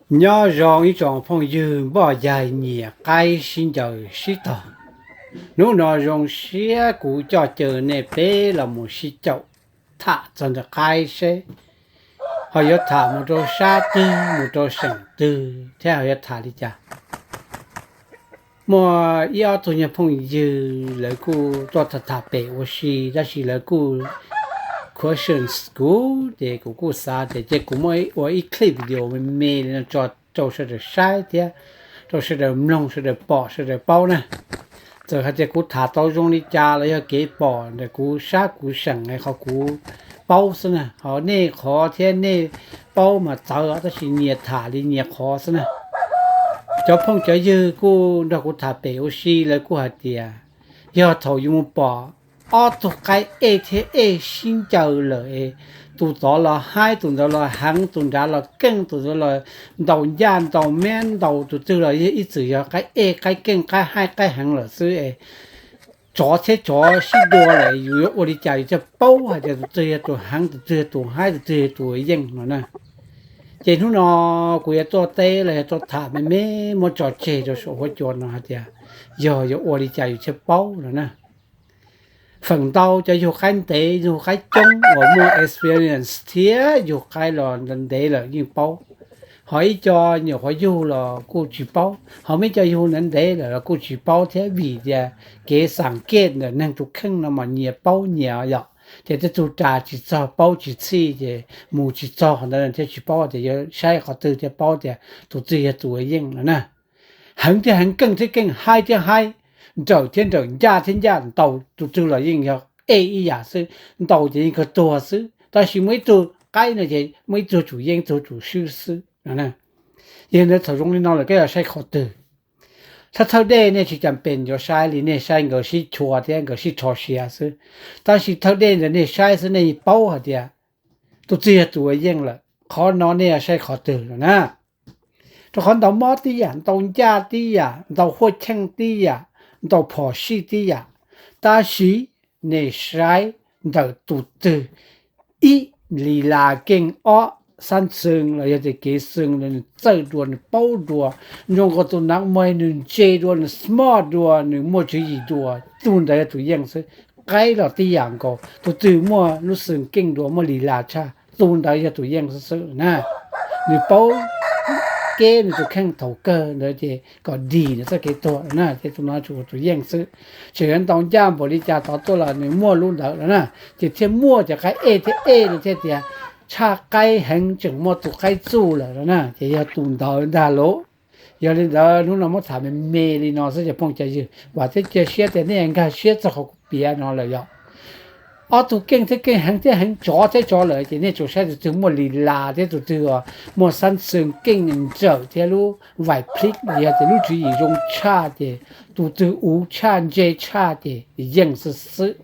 Nyob zoo ib tsoom phooj ywg npoj yaig nyiam qaib sib ncaws sib tog. Hnub no zoo siab kuv coj caw nej peb los mus sib caum tham txog ntawm qaib seb ho yuav tham mus rau sab twg mus rau seem twg thiab ho yuav tham li cas. Muaj ib ob tug nyuag phooj ywg lawv kuj tuaj tham tham pem ua si tab sis lawv kuj questions kuv ces kuv kuj xav tias ces kuv muab ua ib clip video me me li no tso rau sawv daws saib thiab rau sawv daws mloog sawv daws pom sawv daws paub na. Txawm hais tias kuv tham tau zoo li cas los yog kev pom ntawm kuv sab kuv seem qhov kuv paub xwb na, ho nej qhov thiab nej paub mas txawv tab sis nyias tham li nyias qhov xwb na. Cov phooj cov ywg kuj nrog kuv tham pem ua si lawv kuj hais tias yog thaum yuav mus pom ob tug qaib ej thiab ej sib ncaws lawm es tus tod los haib tus ntawd los heev, tus nrad los keej, tus ntawd los ntaus ncaj ntaus meb ntaus, tus twg los ib txwm yog qaib ej qaib keej qaib haib qaib heev lawm xwb es tsov thiab tsov sib dua lawm yus yuav ua li cas yus thiaj paub hais tias tus twg yog tus heev, tus twg yog tus haib, tus twg yog tus yeej no na. Ces hnub no kuv yuav tuaj teb los yog tuaj tham me me muab tso tseg rau saum huab cua no hais tias yog yuav ua li cas yus thiaj paub no na. Feem ntau cov yug qaib ntev yug qaib coob uas muaj experience thiab yug qaib los ntev lawm yeej paub. Ho ib co nyuam qhuav yug los kuj tsis paub, ho muaj ib co yug ntev ntev lawm los kuj tsis paub thiab vim tias kev xam kej ntawm neeg tus kheej no mas nyias paub nyias yom. Ces tej tug ras tsis txog paub tsis txhij ces mus tsis txog qhov ntawd thiaj tsis paub tias yuav saib qhov twg thiaj paub tias tus twg yog tus yeej no na. Heev thiab heev, keej thiab keej, haib thiab haib, nrawm thiab nrawm, ncaj thiab ncaj, ntaus tus twg los yeej yog ej ib yam xwb, ntaus ces yeej kawg tuag xwb. Tab sis muaj ib tug qaib no ces muaj ib tug tsum yeej ib tug tsum swb xwb no. Yog li ntawd thaum zoo li no lawm koj yuav saib qhov twg? Thawj thawj dej nej tsis cas pes yuav saib li, nej saib nkawd sib chua thiab nkawd sib rho siav xwb. Tab sis thawj dej ntawd nej saib xwb nej paub hais tias tus twg yog tus yeej lawm. Qhov no nej yuav saib qhov twg no na? Rau qhov ntaus mob tib yam, ntaus ncaj tib yam, ntaus huaj cheej tib yam, ntaus phom sij tib yam, tab sis nej saib ntawm tus twg ib li las keej, ob xab xwm los yog tias kev xwm nws txawj dua, nws paub dua, zoo nkaus tus nav muag nws ntse dua, nws smart dua, nws muaj tswv yim dua, tus ntawd yog tus yeej xwb. Qaib los tib yam nkaus, tus twg muaj lub xwm keej dua, muaj li las tshaj, tus ntawd yog tus yeej xwb xwb na. Nws paub keb nws tus kheej thaum kawg ntawd ces kom dim nws txoj kev tuag na, ces tus no tsuas tus yeej xwb. Tseem yuav ntaus ncaj npaum li cas tod tuaj los nws muaj lub ntawd no na, ces thiaj muaj cov qaib ej thiab ej no thiaj tias tshaj qaib heev tseem muaj tus qaib txuj lawm no na, ces yog tus ntawd ntag lauj. Yog li ntawd hnub no muab tham me me li no xwb cov phooj cov ywg, vam thiab cia siab tias nej nkag siab txog qhov kuv piav no lawm yom. Ob tug keej thiab keej heev thiab heev, tsov thiab tsov lawm ces nej tsuas saib tus twg muaj li las thiab tus twg muaj xab xwm keej nrawm thiab lub vais plib los yog tias lub tswv yim zoo tshaj ces tus twg uv tshaj ntse tshaj ces yeej xwb xwb.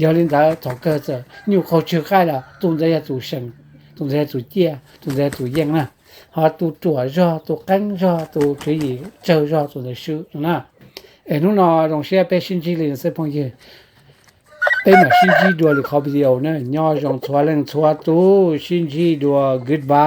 Yog li ntawd thaum kawg txawm nyuj qaug tsw qaij los tus ntawd yog tus seem, tus ntawd yog tus ciaj, tus ntawd yog tus yeej na. Ho tus ruam zog, tus qeeb zog, tus tswv yim tsawg zog tus ntawd swb no na. Es hnub no zoo siab peb sib ntsib li no xwb phooj ywg. Peb mam sib ntsib dua lwm qhov video na. Nyob zoo txhua leej txhua tus, sib ntsib dua, goodbye.